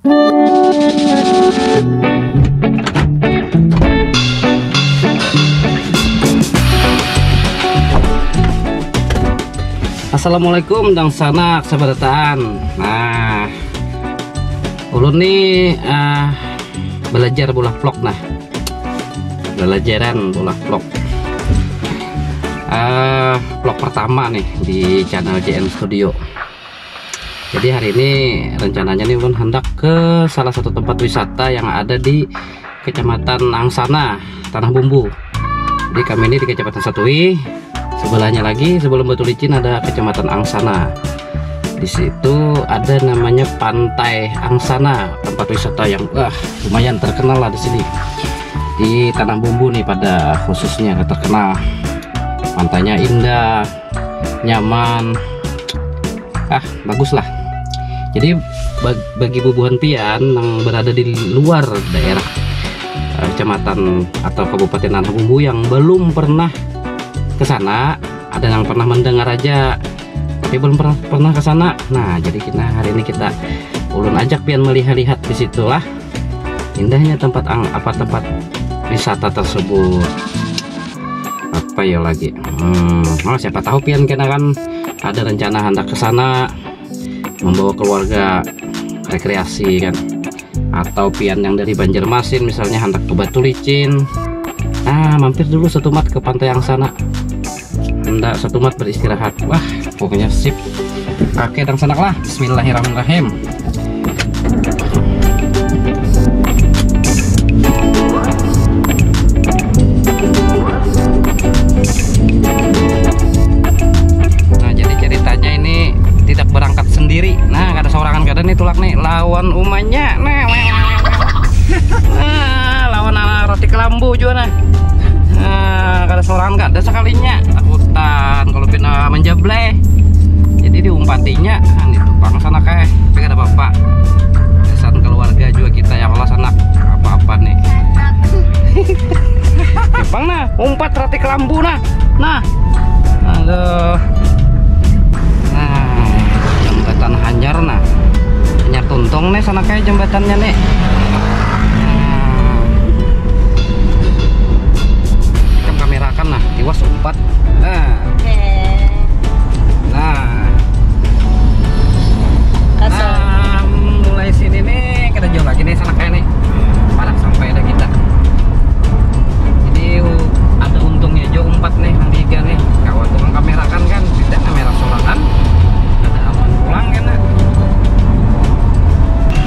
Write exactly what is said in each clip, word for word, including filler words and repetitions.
Assalamualaikum dangsanak sabarataan. Nah, ulun nih, ah, belajar beulah vlog nah. Belajaran beulah vlog. Ah, vlog pertama nih di channel J N Studio. Jadi hari ini rencananya nih ulun hendak ke salah satu tempat wisata yang ada di Kecamatan Angsana, Tanah Bumbu. Jadi kami ini di Kecamatan Satui, sebelahnya lagi sebelum Batu Licin ada Kecamatan Angsana. Di situ ada namanya Pantai Angsana, tempat wisata yang, wah, lumayan terkenal lah di sini. Di Tanah Bumbu nih pada khususnya terkenal. Pantainya indah, nyaman, ah, bagus lah. Jadi bag-, bagi bubuhan pian yang berada di luar daerah, eh, kecamatan atau kabupaten Tanah Bumbu yang belum pernah ke sana, ada yang pernah mendengar aja tapi belum pernah, pernah ke sana. Nah, jadi kita hari ini kita ulun ajak pian melihat-lihat di situlah indahnya tempat ang-, apa, tempat wisata tersebut. Apa ya lagi? Hmm, oh, siapa tahu pian kena kan ada rencana hendak ke sana membawa keluarga rekreasi kan. Atau pian yang dari Banjarmasin misalnya hendak ke Batu Licin. Nah, mampir dulu setumat ke Pantai Angsana. Hendak setumat beristirahat. Wah, pokoknya sip. Oke, dangsanak lah. Bismillahirrahmanirrahim. Nah, jadi ceritanya ini tidak berangkat sendiri. Nah, kada sorangan kada nih tulak nih, lawan umanya. Nah, nah, lawan anak roti kelambu juga nah. Nah, kada sorangan kada sekalinya. Takutan kalau pina menjablay. Jadi diumpatinya, nah, itu bang sana kayak, tapi kada apa-apa. Kesan keluarga juga kita ya kalau sanak apa-apa nih. Bang nah, umpat roti kelambu nah. Nah. Aduh. Nah, jembatan Hanyar nah. Hanyar Tuntung nih sana kayak jembatannya nih. Nah. Kam kamerakan nah, tiwas umpat. Nah. Oke. Nah. Kasar. Nah, mulai sini nih, kada jauh lagi nih, sana kayak nih. Parak sampai ada kita. Jadi, u-, ada untungnya aja umpat nih, nang tiga nih. Kawan tukang kamerakan kan, tidak kamera sorangan. Ada aman pulang kan, nah.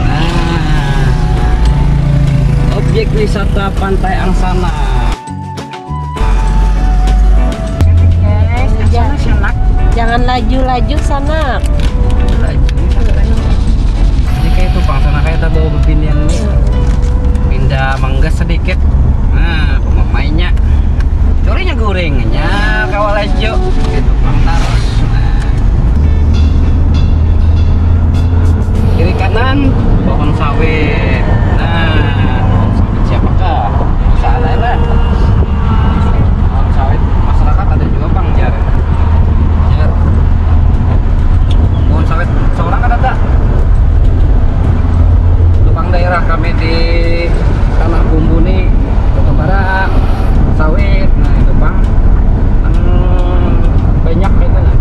Nah. Objek wisata Pantai Angsana. Guys, jangan, jangan laju-laju sana. Laju, santai. Jadi kayak itu bang sana kayak tak bawa bebinian nih. Pindah manggas sedikit. Nah, pemamainya. Curinya guringnya kawa laju. Itu bang taruh. Nah. Kiri kanan pohon sawit. Nah, pohon sawit siapakah? Sana lah. Pohon sawit masyarakat ada juga bang jar. Jar. Pohon sawit seorang kan ada. Tukang daerah kami di Tanah Bumbu nih, Kota Barat, sawit, nah itu bang. Hmm, banyak itu nah.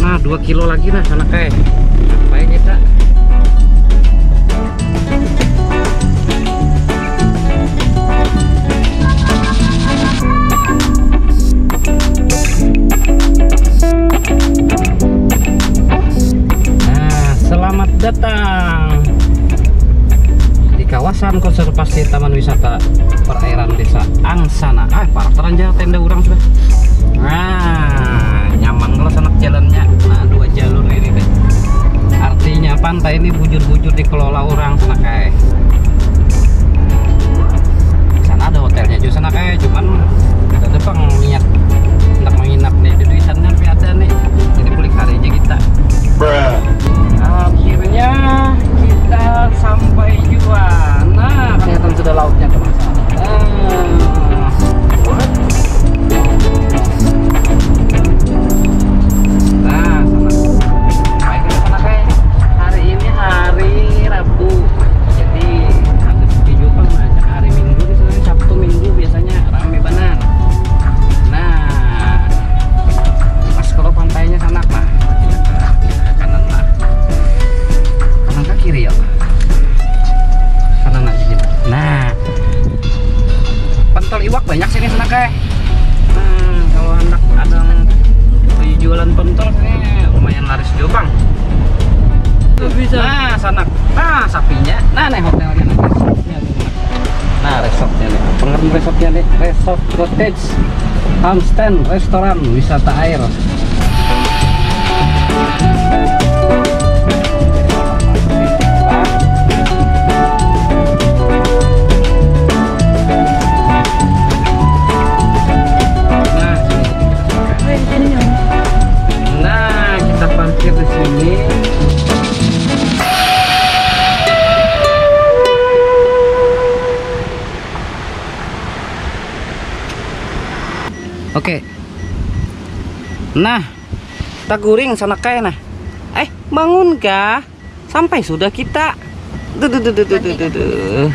Nah, dua kilo lagi nah, sana kayak. Sampai kita. Nah, selamat datang di kawasan konservasi Taman Wisata Perairan Desa Angsana. Ah, parak teranja tenda urang sudah. Nah, Kelola orang sana kayak. Sana ada hotelnya juga sana kayak, cuman ada pang niat hendak menginap nih, ada duitan kan, tapi ada nih. Jadi balik hari aja kita. Akhirnya kita sampai juga. Nah, kelihatan sudah lautnya, teman. Nah, sama. Baik, teman, hari ini hari Rabu. Jadi, ada sepi juga, Bang. Nah, hari Minggu di sana, Sabtu Minggu biasanya rame benar. Nah, pas kalau pantainya sana, Pak. Kanan lah. Kanan ke kiri ya, Pak. Kanan aja gitu. Nah, pentol iwak banyak sini sana kayak. Nah, kalau anak ada yang jualan pentol sini lumayan laris juga, Bang. Tuh bisa. Nah, sana. Nah, sapinya. Nah, nih hotelnya nih. Nah, resortnya nih. Pengen resortnya nih. Resort Cottage Homestay Restoran Wisata Air. Nah, kita parkir di sini. Oke. Nah, kita guring sana kayak nah. Eh, bangun kah? Sampai sudah kita. Duh, duh, duh, duh, duh, duh, duh, duh.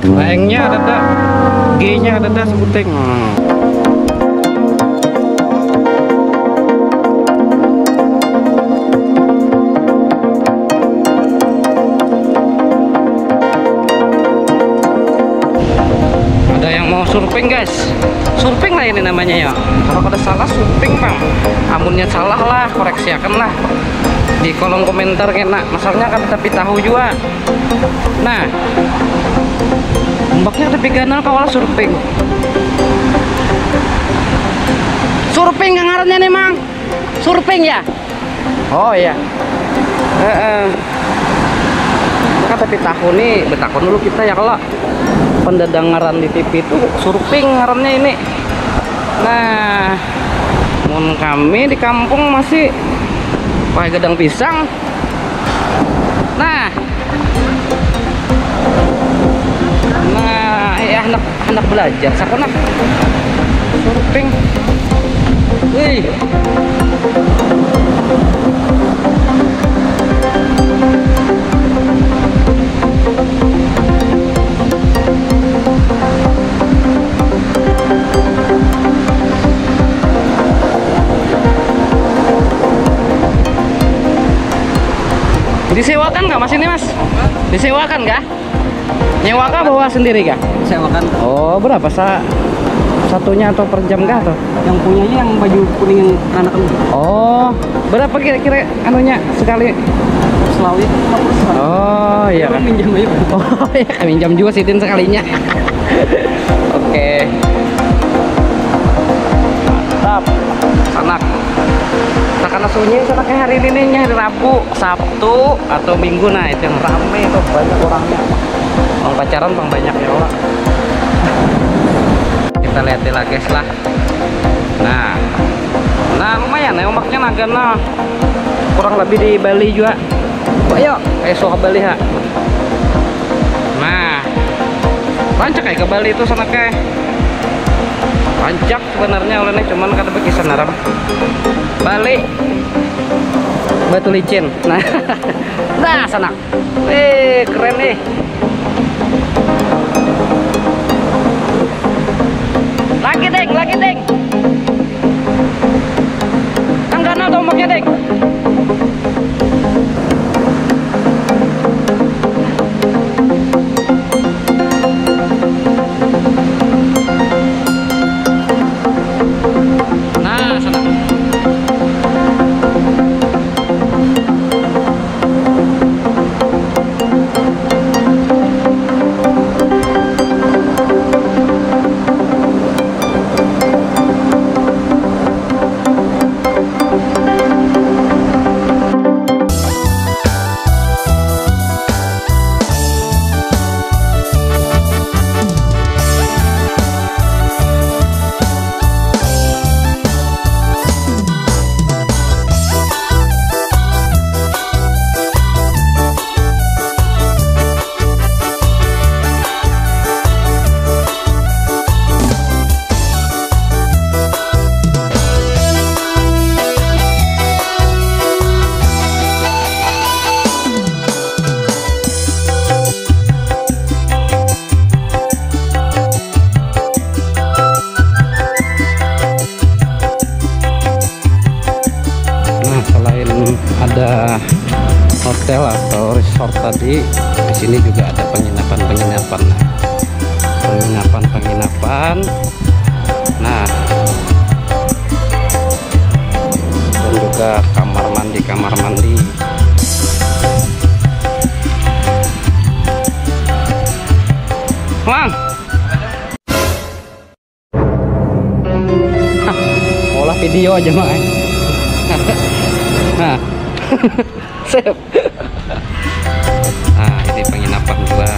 Laengnya ada dah, G-nya ada dah sebuting. Ada yang mau surfing, guys. Surfing lah ini namanya ya. Kalau kada salah surfing, Bang. Amunnya salah lah, koreksiakan lah di kolom komentar kena. Masalahnya kan tapi tahu juga. Nah, ombaknya tapi ganal, kawa surfing. Surfing ngarannya nih, Mang. Surfing ya? Oh iya. Heeh. Kan tapi tahu nih, betakun dulu kita ya kalau pendedangaran di T V itu surfing ngarannya ini. Nah, mun kami di kampung masih pakai gedang pisang. Nah. Nah, ya anak, anak belajar saku nah. Surfing. Wih. Disewakan kah, Mas, ini, Mas? Disewakan kah? Nyewa kah, bawa sendiri kah? Sewakan. Oh, berapa sa-, satunya atau per jam kah tuh? Yang punyanya yang baju kuning yang anak-anak. Oh, berapa kira-kira anunya sekali? Selawi. Oh, iya. Kan minjam aja. Oh, ya, minjam juga sidin sekalinya. Oke. Mantap. Sanak. Nah, karena sunyi, sanak, hari ini nih, hari Rabu, Sabtu, atau Minggu, nah, itu yang rame tuh, banyak orangnya. Orang pacaran pang banyak ya, orang. Kita lihat lah, guys, lah. Nah. Nah, lumayan ya ombaknya, naga, nah. Kurang lebih di Bali juga. Ayo, ayo, suah Bali, ha. Nah. Rancak kayak ke Bali itu sana kayak. Rancak sebenarnya ulunnya, cuman kada bekisan aram. Bali. Batu licin. Nah. Nah, sana. Eh, keren nih. Lagi, Ding, lagi, Ding. Nang ganal tombaknya, Ding. Nah, sana. Nah, selain ada hotel atau resort tadi, di sini juga ada penginapan-penginapan. Nah, penginapan-penginapan. Nah, dan juga kamar mandi, kamar mandi. Mang, olah video aja, Mang. Nah. Sip. Nah, ini penginapan juga.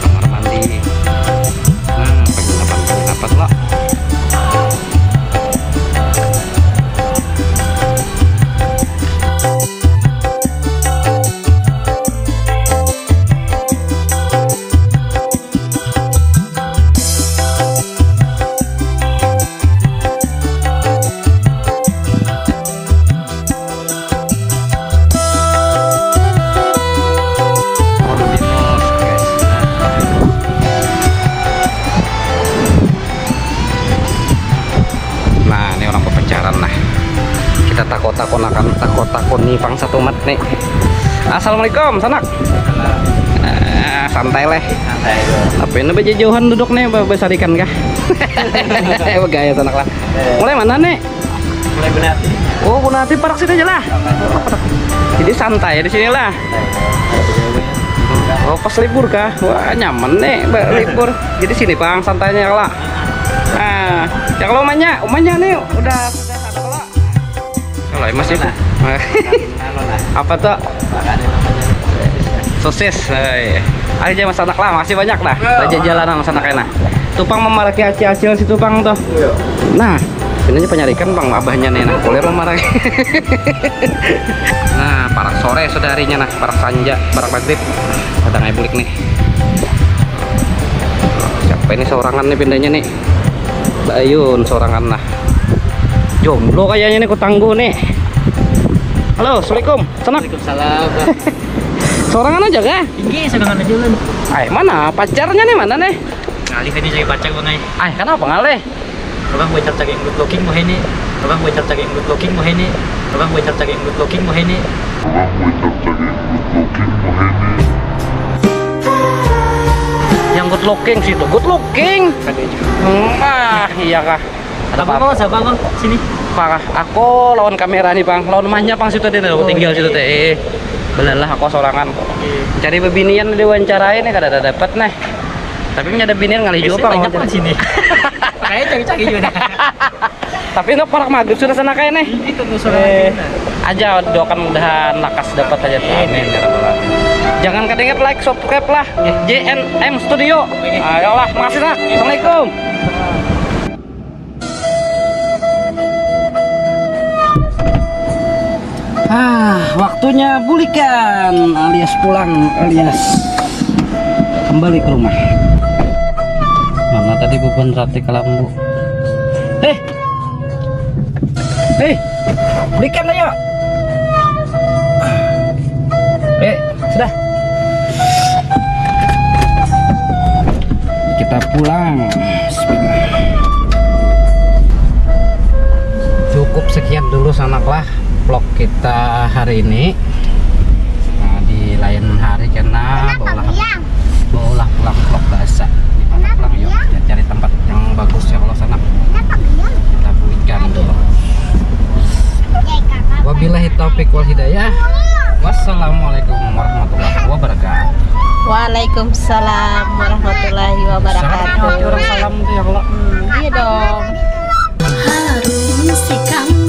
Kamar mandi. Nah, penginapan, penginapan lah. Nah, ini orang berpacaran nah. Kita takut-takut akan takut-takut nih pang satu mat nih. Assalamualaikum, sanak. Ah, santai leh. Santai, bro. Tapi ini bejauhan duduk nih, be- besarikan kah? Begaya sanak lah. Mulai mana nih? Mulai Bunati. Oh, Bunati parak sini aja lah. Jadi santai di sini lah. Oh, pas libur kah? Wah, nyaman nih, ba- libur. Jadi sini pang santainya lah. Nah, ya kalau umanya, umanya nih udah sudah sana lah. Kalau masih Nah. Anu lah. Apa tuh? Makanan namanya. Sosis. Eh, iya. Aja mas anak lah, makasih banyak dah. Raja jalanan mas anak enak. Tupang memaraki acil-acil si Tupang tuh. Iya. Nah, ini aja penyarikan bang abahnya nih, nah kulir memaraki. Nah, parak sore sudah harinya nah, parak sanja, parak maghrib. Ada ngai bulik nih. Siapa ini sorangan nih pindahnya nih? Bayun sorangan nah. Jomblo kayaknya nih, kutangguh nih. Halo, assalamualaikum. Sanak. Waalaikumsalam. Sorangan aja kah? Tinggi, sorangan aja, Lun. Ay, mana pacarnya nih, mana nih? Ngalih aja cari pacar, Bang, ay. Ay, kenapa ngalih? Orang banyak cari good looking mau ini. Orang banyak cari good looking mau ini. Orang banyak cari good looking mau ini. Orang banyak cari good looking mau ini. Yang good looking situ, good looking. Ada juga. Hmm, ah, iya kah? Ada Abang apa? Mau siapa, Bang? Sini. Parah. Aku lawan kamera nih, Bang. Lawan mahnya, Bang, situ deh. Oh, tinggal iya, situ iya. Teh. Eh, belalah aku sorangan. Iya. Cari bebinian diwawancarai nih, kada ada dapat nih. Tapi punya ada binian ngalih juga, Bang. Banyak, Bang, sini. Makanya cari-cari juga. Tapi untuk parak maghrib sudah sana kayak nih. Ini tuh sorangan. Eh, aja doakan mudahan lakas dapat aja. Iya. Amin ya rabbal alamin. Jangan kadingat like, subscribe lah. Iya. J N M Studio. Iya. Ayolah, makasih nak. Assalamualaikum. Ah, waktunya bulikan alias pulang alias kembali ke rumah. Mana tadi beban rati kalambu? Eh, eh, bulikan ayo. Eh, sudah. Kita pulang. Bismillah. Dulu sanak lah vlog kita hari ini. Nah, di lain hari kena baulah baulah pulang vlog bahasa. Di mana pulang yuk, kita cari tempat yang bagus ya Allah sanak. Kita bulikan dulu. Wabillahi taufik wal hidayah. Wassalamualaikum warahmatullahi wabarakatuh. Waalaikumsalam warahmatullahi wabarakatuh. Orang salam tuh ya Allah. Hmm, iya dong. Harum sikam